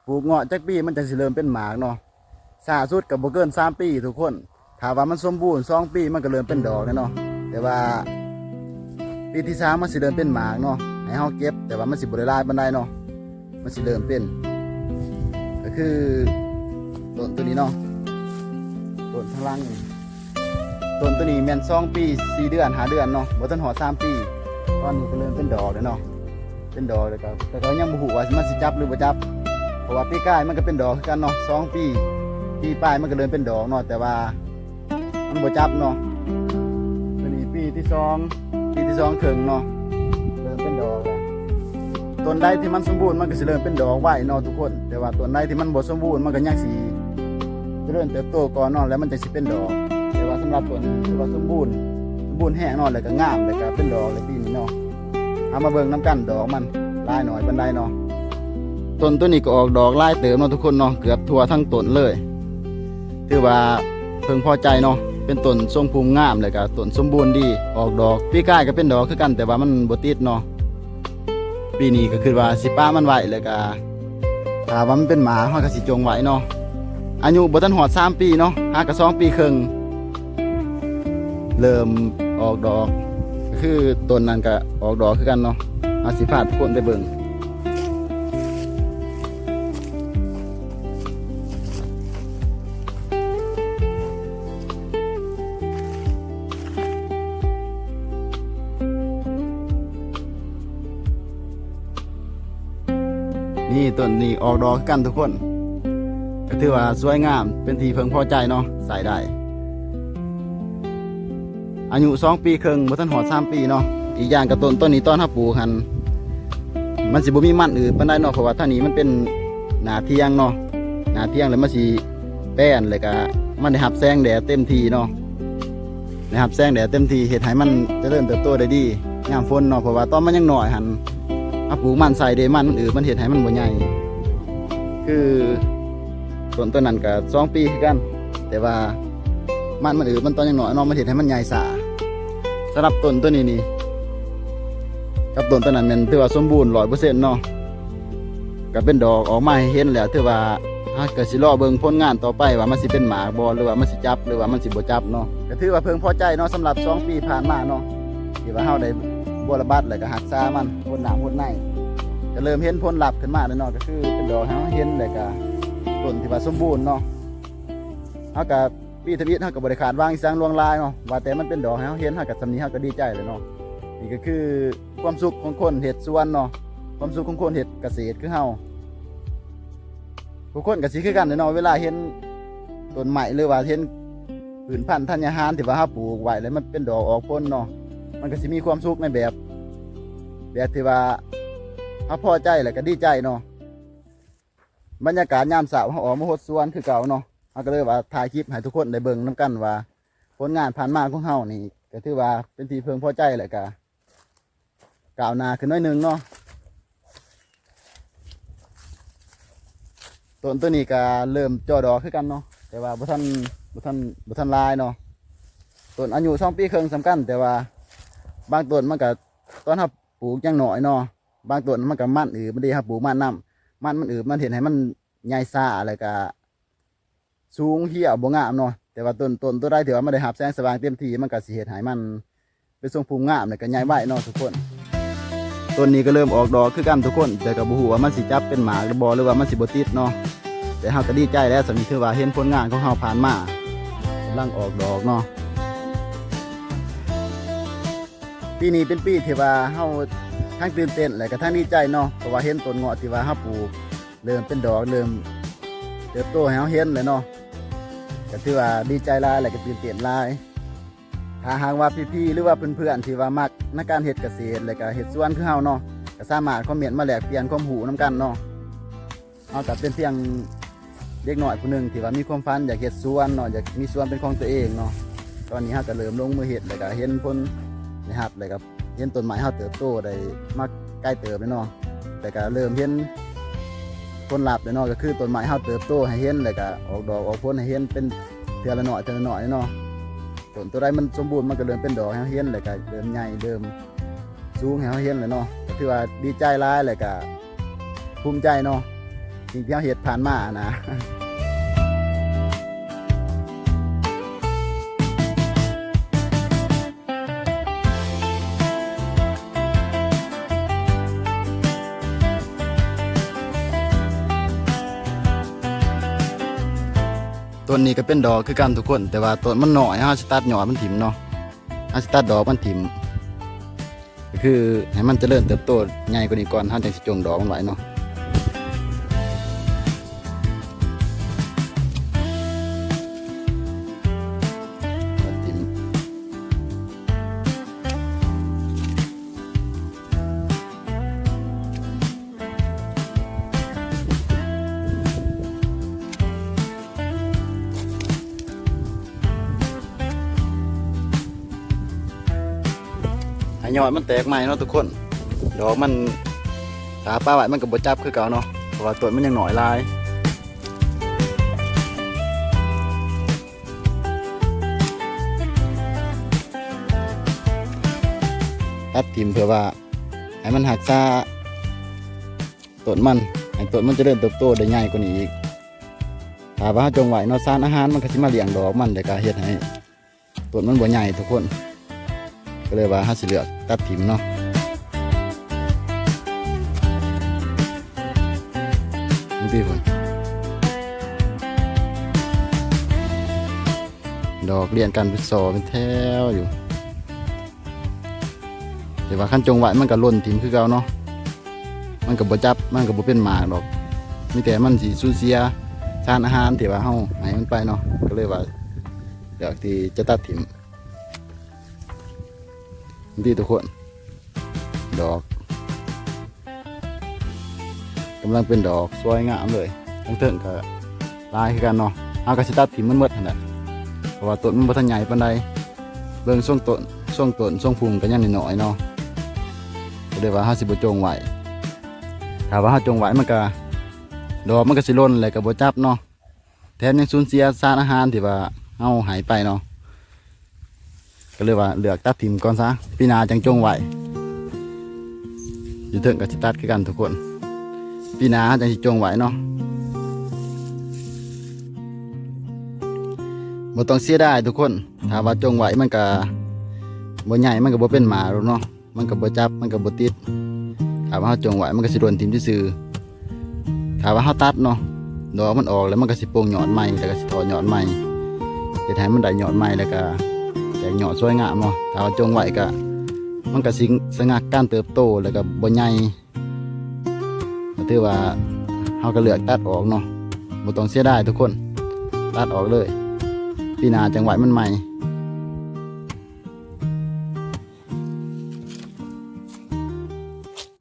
ປູກເງາະຈັກປີມັນຈັ່ງຊິເລີ່ມເປັນໝາກເນາະ? ຊ້າສຸດກໍບໍ່ເກີນສາມປີທຸກຄົນ. ຖ້າວ່າມັນສົມບູນສອງປີ ມັນກໍເລີ່ມເປັນດອກແລ້ວເນາະ. ແຕ່ວ່າປີທີສາມມັນຊິເລີ່ມເປັນໝາກເນາະ ໃຫ້ເຮົາເກັບ, ແຕ່ວ່າມັນຊິບໍ່ໄດ້ຫຼາຍປານໃດເນາະ. ມັນຊິເລີ່ມເປັນ ກໍຄືຕົ້ນໂຕນີ້ເນາະ, ຕົ້ນທາງຫຼັງນີ້. ຕົ້ນໂຕນີ້ແມ່ນສອງປີສີ່ເດືອນ ຫ້າເດືອນເນາະ, ບໍ່ທັນຮອດສາມປີ. ຕອນນີ້ກໍເລີ່ມເປັນດອກແລ້ວເນາະ, ເປັນດອກແລ້ວກໍ ແຕ່ກໍຍັງບໍ່ຮູ້ວ່າມັນຊິຈັບຫຼືບໍ່ຈັບ, ເພາະວ່າປີກາຍມັນກໍເປັນດອກຄືກັນເນາະ, ສອງປີ ປີປາຍມັນກໍເລີ່ມເປັນດອກເນາະ, ແຕ່ວ່າ ມັນບໍ່ຈັບເນາະ. ໂຕນີ້ປີທີສອງ ປີທີສອງເຄິ່ງເນາະ ເລີ່ມເປັນດອກແລ້ວ. ຕົ້ນໃດທີ່ມັນສົມບູນ ມັນກໍຊິເລີ່ມເປັນດອກໄວເນາະທຸກຄົນ, ແຕ່ວ່າຕົ້ນໃດທີ່ມັນບໍ່ສົມບູນ ມັນກໍຍັງຊິຈະເລີນເຕີບໂຕກ່ອນເນາະ ແລ້ວມັນຈັ່ງຊິເປັນດອກ. ແຕ່ວ່າສຳລັບຕົ້ນທີ່ວ່າສົມບູນ ສົມບູນແຮງເນາະ ແລ້ວກໍງາມ ແລ້ວກໍເປັນດອກແລ້ວປີນີ້ເນາະ. ເຮົາມາເບິ່ງນຳກັນ ດອກມັນຫຼາຍໜ້ອຍປານໃດເນາະ. ຕົ້ນໂຕນີ້ກໍອອກດອກຫຼາຍເຕີບເນາະທຸກຄົນເນາະ, ເກືອບທົ່ວທັງຕົ້ນເລີຍ. ຖືວ່າເພິ່ງພໍໃຈເນາະ, ເປັນຕົ້ນຊົງພູມງາມ ແລ້ວກະຕົ້ນສົມບູນດີ ອອກດອກ. ປີກາຍກໍເປັນດອກຄືກັນ ແຕ່ວ່າມັນບໍ່ຕິດເນາະ. ປີນີ້ກໍຄິດວ່າຊິປະມັນໄວ້ ແລ້ວກະຖ້າວ່າມັນເປັນໝາກ ເຮົາກໍຊິຈົ່ງໄວ້ເນາະ. ອາຍຸບໍ່ທັນຮອດສາມປີເນາະ, ຫາກະສອງປີເຄິ່ງ ເລີ່ມອອກດອກ, ກໍຄືຕົ້ນນັ້ນກໍອອກດອກຄືກັນເນາະ. ເຮົາຊິພາທຸກຄົນໄປເບິ່ງ. ນີ້ ຕົ້ນນີ້ອອກດອກຄືກັນທຸກຄົນ, ກໍຖືວ່າສວຍງາມ ເປັນທີ່ເພິ່ງພໍໃຈເນາະ, ໃຊ້ໄດ້. ອາຍຸສອງປີເຄິ່ງ ບໍ່ທັນຮອດສາມປີເນາະ. ອີກຢ່າງກໍຕົ້ນ ຕົ້ນນີ້ຕອນເຮົາປູກຫັ້ນ ມັນຊິບໍ່ມີມັນອຶບປານໃດເນາະ, ເພາະວ່າທາງນີ້ມັນເປັນໜ້າຖຽງເນາະ, ໜ້າຖຽງ ແລ້ວມັນຊິແປນ ແລ້ວກະມັນໄດ້ຮັບແສງແດດເຕັມທີ່ເນາະ. ໄດ້ຮັບແສງແດດເຕັມທີ່ ເຮັດໃຫ້ມັນຈະເລີນເຕີບໂຕໄດ້ດີຍາມຝົນເນາະ, ເພາະວ່າຕອນມັນຍັງນ້ອຍຫັ້ນ ເຮົາປູກມັນໃສ່ເດ້ ມັນມັນອຶບ ມັນເຮັດໃຫ້ມັນບໍ່ໃຫຍ່. ຄືຕົ້ນ ຕົ້ນນັ້ນກໍສອງປີຄືກັນ, ແຕ່ວ່າມັນມັນອຶບ ມັນຕອນຍັງນ້ອຍເນາະ, ມັນເຮັດໃຫ້ມັນໃຫຍ່ຊ້າ. ສຳລັບຕົ້ນໂຕນີ້ນີ້ ກັບຕົ້ນໂຕນັ້ນແມ່ນຖືວ່າສົມບູນຮ້ອຍເປີເຊັນເນາະ. ກໍເປັນດອກອອກມາໃຫ້ເຫັນແລ້ວ, ຖືວ່າເຮົາກໍຊິລໍເບິ່ງຜົນງານຕໍ່ໄປວ່າມັນຊິເປັນໝາກບໍ່ ຫຼືວ່າມັນຊິຈັບ ຫຼືວ່າມັນຊິບໍ່ຈັບເນາະ. ກໍຖືວ່າເພິ່ງພໍໃຈເນາະ ສຳລັບສອງປີຜ່ານມາເນາະ ທີ່ວ່າເຮົາໄດ້ບົວລະບັດ ແລ້ວກໍຮັກສາມັນ ຫົດນ້ຳຫົດໃນ, ກໍເລີ່ມເຫັນຜົນລັບຂຶ້ນມາແລ້ວເນາະ. ກໍຄືເປັນດອກໃຫ້ເຮົາເຫັນ ແລ້ວກໍຕົ້ນທີ່ວ່າສົມບູນເນາະ. ເຮົາກໍ ປີທຳອິດເຮົາກໍບໍ່ໄດ້ຄາດຫວັງອີ່ຫຍັງຫຼວງຫຼາຍເນາະ, ວ່າແຕ່ມັນເປັນດອກໃຫ້ເຮົາເຫັນ ເຮົາກໍສ່ຳນີ້ເຮົາກໍດີໃຈແລ້ວເນາະ. ນີ້ກໍຄືຄວາມສຸກຂອງຄົນເຮັດສວນເນາະ, ຄວາມສຸກຂອງຄົນເຮັດກະເສດຄືເຮົາ. ທຸກຄົນກໍຊິຄືກັນແຫຼະເນາະ, ເວລາເຫັນຕົ້ນໄມ້ ຫຼືວ່າເຫັນພືດພັນທັນຍາຫານທີ່ວ່າເຮົາປູກໄວ້ ແລ້ວມັນເປັນດອກອອກຜົນເນາະ, ມັນກໍຊິມີຄວາມສຸກໃນແບບ ແບບທີ່ວ່າເຮົາພໍໃຈ ແລ້ວກໍດີໃຈເນາະ. ບັນຍາກາດຍາມເຊົ້າ ເຮົາອອກມາຫົດສວນຄືເກົ່າເນາະ, ເຮົາກໍເລີຍວ່າຖ່າຍຄລິບໃຫ້ທຸກຄົນໄດ້ເບິ່ງນຳກັນວ່າ ຜົນງານຜ່ານມາຂອງເຮົານີ້ ກໍຖືວ່າເປັນທີ່ເພິ່ງພໍໃຈ ແລ້ວກໍກ້າວໜ້າຂຶ້ນໜ້ອຍໜຶ່ງເນາະ. ຕົ້ນໂຕນີ້ກໍເລີ່ມຈໍ່ດອກຄືກັນເນາະ, ແຕ່ວ່າບໍ່ທັນ ບໍ່ທັນ ບໍ່ທັນຫຼາຍເນາະ. ຕົ້ນອາຍຸສອງປີເຄິ່ງສ່ຳກັນ, ແຕ່ວ່າບາງຕົ້ນມັນກໍ ຕອນເຮົາປູກຍັງນ້ອຍເນາະ, ບາງຕົ້ນມັນກໍມັນອຶບ ມັນເດ້ ເຮົາປູກມັນນຳ, ມັນມັນອຶບ ມັນເຮັດໃຫ້ມັນໃຫຍ່ຊ້າ ແລ້ວກໍສູງ ຮຽວ ບໍ່ງາມເນາະ. ແຕ່ວ່າຕົ້ນ ຕົ້ນໂຕໃດທີ່ວ່າມັນໄດ້ຮັບແສງສະຫວ່າງເຕັມທີ່ ມັນກໍຊິເຮັດໃຫ້ມັນເປັນຊົງພູມງາມ ແລ້ວກໍໃຫຍ່ໄວເນາະທຸກຄົນ. ຕົ້ນນີ້ກໍເລີ່ມອອກດອກຄືກັນທຸກຄົນ, ແຕ່ກໍບໍ່ຮູ້ວ່າມັນຊິຈັບເປັນໝາກຫຼືບໍ່ ຫຼືວ່າມັນຊິບໍ່ຕິດເນາະ. ແຕ່ເຮົາກໍດີໃຈແລ້ວ, ສ່ຳນີ້ຖືວ່າເຫັນຜົນງານຂອງເຮົາຜ່ານມາ ກຳລັງອອກດອກເນາະ. ປີນີ້ເປັນປີທີ່ວ່າເຮົາທັງຕື່ນເຕັ້ນ ແລະກໍທັງດີໃຈເນາະ, ເພາະວ່າເຫັນຕົ້ນເງາະທີ່ວ່າເຮົາປູກເລີ່ມເປັນດອກ ເລີ່ມເຕີບໂຕໃຫ້ເຮົາເຫັນແລ້ວເນາະ. ກໍຖືວ່າດີໃຈຫຼາຍ ແລະກໍຕື່ນເຕັ້ນຫຼາຍ. ຖ້າຫາກວ່າພີ່ໆ ຫຼືວ່າເພື່ອນໆ ທີ່ວ່າມັກໃນການເຮັດກະເສດ ແລະກໍເຮັດສວນຄືເຮົາເນາະ, ກໍສາມາດຄອມເມັນມາແລກປ່ຽນຄວາມຮູ້ນຳກັນເນາະ. ເຮົາກໍເປັນພຽງເດັກນ້ອຍຜູ້ໜຶ່ງທີ່ວ່າມີຄວາມຝັນຢາກເຮັດສວນເນາະ, ຢາກມີສວນເປັນຂອງຕົວເອງເນາະ. ຕອນນີ້ເຮົາກໍເລີ່ມລົງມືເຮັດ ແລ້ວກໍເຫັນຜົນໄດ້ຮັບ ແລ້ວກໍເຫັນຕົ້ນໄມ້ເຮົາເຕີບໂຕໄດ້ມາໄກເຕີບແລ້ວເນາະ, ແລ້ວກໍເລີ່ມເຫັນຜົນລັບແລ້ວເນາະ, ກໍຄືຕົ້ນໄມ້ເຮົາເຕີບໂຕໃຫ້ເຫັນ ແລ້ວກໍອອກດອກອອກຜົນໃຫ້ເຫັນເປັນເທື່ອລະໜ້ອຍ ເທື່ອລະໜ້ອຍເນາະ. ຕົ້ນໂຕໃດມັນສົມບູນ ມັນກໍເລີ່ມເປັນດອກໃຫ້ເຮົາເຫັນ ແລ້ວກໍເລີ່ມໃຫຍ່ ເລີ່ມ ສູງໃຫ້ເຮົາເຫັນແຫຼະເນາະ. ກໍຖືວ່າດີໃຈຫຼາຍ ແລ້ວກະພູມໃຈເນາະ. ສິ່ງທີ່ເຮົາເຮັດຜ່ານມານະ. ຕົ້ນນີ້ກໍເປັນດອກຄືກັນທຸກຄົນ, ແຕ່ວ່າຕົ້ນມັນນ້ອຍ ເຮົາຊິຕັດຍອດມັນຖິ້ມເນາະ, ເຮົາຊິຕັດດອກມັນຖິ້ມ. ກໍຄືໃຫ້ມັນຈະເລີນເຕີບໂຕໃຫຍ່ກວ່ານີ້ກ່ອນ ເຮົາຈັ່ງຊິຈົ່ງດອກມັນໄວ້ເນາະ. ໃຫ້ຍອດມັນແຕກໃໝ່ເນາະທຸກຄົນ. ດອກມັນ ຖ້າປະໄວ້ມັນກໍບໍ່ຈັບຄືເກົ່າເນາະ ເພາະວ່າຕົ້ນມັນຍັງນ້ອຍຫຼາຍ. ຕັດຖິ້ມເພື່ອວ່າໃຫ້ມັນຮັກສາ ຕົ້ນມັນ ໃຫ້ຕົ້ນມັນຈະເລີນເຕີບໂຕໄດ້ໃຫຍ່ກວ່ານີ້ອີກ. ຖ້າວ່າເຮົາຈົ່ງໄວ້ເນາະ ສານອາຫານມັນກໍຊິມາລ້ຽງດອກມັນ ແລ້ວກໍເຮັດໃຫ້ຕົ້ນມັນບໍ່ໃຫຍ່ທຸກຄົນ. ກໍເລີຍວ່າເຮົາຊິເລືອກຕັດຖິ້ມເນາະ. ນີ້ພີ່ພຸ້ນ ດອກລຽນກັນເປັນສໍ່ເປັນແຖວຢູ່. ແຕ່ວ່າຄັນຈົ່ງໄວ້ມັນກໍຫຼົ່ນຖິ້ມຄືເກົ່າເນາະ, ມັນກໍບໍ່ຈັບ ມັນກໍບໍ່ເປັນໝາກດອກ, ມີແຕ່ມັນຊິສູນເສຍສານອາຫານທີ່ວ່າເຮົາໃຫ້ມັນໄປເນາະ. ກໍເລີຍວ່າເລືອກທີ່ຈະຕັດຖິ້ມ. ນີ້ທຸກຄົນ ດອກ ກຳລັງເປັນດອກສວຍງາມເລີຍ, ທາງເທິງກໍຫຼາຍຄືກັນເນາະ. ເຮົາກໍຊິຕັດຖິ້ມມັນໝົດຫັ້ນແຫຼະ ເພາະວ່າຕົ້ນມັນບໍ່ທັນໃຫຍ່ປານໃດ. ເບິ່ງຊົງຕົ້ນ ຊົງຕົ້ນຊົງພຸ່ງກໍຍັງນ້ອຍໆເນາະ, ກໍເລີຍວ່າເຮົາຊິບໍ່ຈົ່ງໄວ້. ຖ້າວ່າເຮົາຈົ່ງໄວ້ມັນກໍ ດອກມັນກໍຊິຫຼົ່ນ ແລ້ວກໍບໍ່ຈັບເນາະ. ແຖມຍັງສູນເສຍສານອາຫານທີ່ວ່າເຮົາໃຫ້ໄປເນາະ, ກໍເລີຍວ່າເລືອກຕັດຖິ້ມກ່ອນຊະ, ປີໜ້າຈັ່ງຈົ່ງໄວ້. ຢູ່ເທິງກໍຊິຕັດຄືກັນທຸກຄົນ, ປີໜ້າເຮົາຈັ່ງຊິຈົ່ງໄວ້ເນາະ. ບໍ່ຕ້ອງເສຍດາຍທຸກຄົນ, ຖ້າວ່າຈົ່ງໄວ້ມັນກໍບໍ່ໃຫຍ່ ມັນກໍບໍ່ເປັນໝາກດອກເນາະ. ມັນກໍບໍ່ຈັບ ມັນກໍບໍ່ຕິດ. ຖ້າວ່າເຮົາຈົ່ງໄວ້ມັນກໍຊິຫຼົ່ນຖິ້ມຊື່ໆ. ຖ້າວ່າເຮົາຕັດເນາະ ດອກມັນອອກແລ້ວ ມັນກໍຊິປົ່ງຍອດໃໝ່ ແລ້ວກໍຊິຖອດຍອດໃໝ່ ເຮັດໃຫ້ມັນໄດ້ຍອດໃໝ່ ແລ້ວກໍແຕກຍອດສວຍງາມເນາະ. ຖ້າວ່າຈົ່ງໄວ້ກໍ ມັນກໍຊິສະງັກການເຕີບໂຕ ແລ້ວກໍບໍ່ໃຫຍ່. ກໍຖືວ່າເຮົາກໍເລືອກຕັດອອກເນາະ, ບໍ່ຕ້ອງເສຍດາຍທຸກຄົນ, ຕັດອອກເລີຍ, ປີໜ້າຈັ່ງໄວ້ມັນໃໝ່.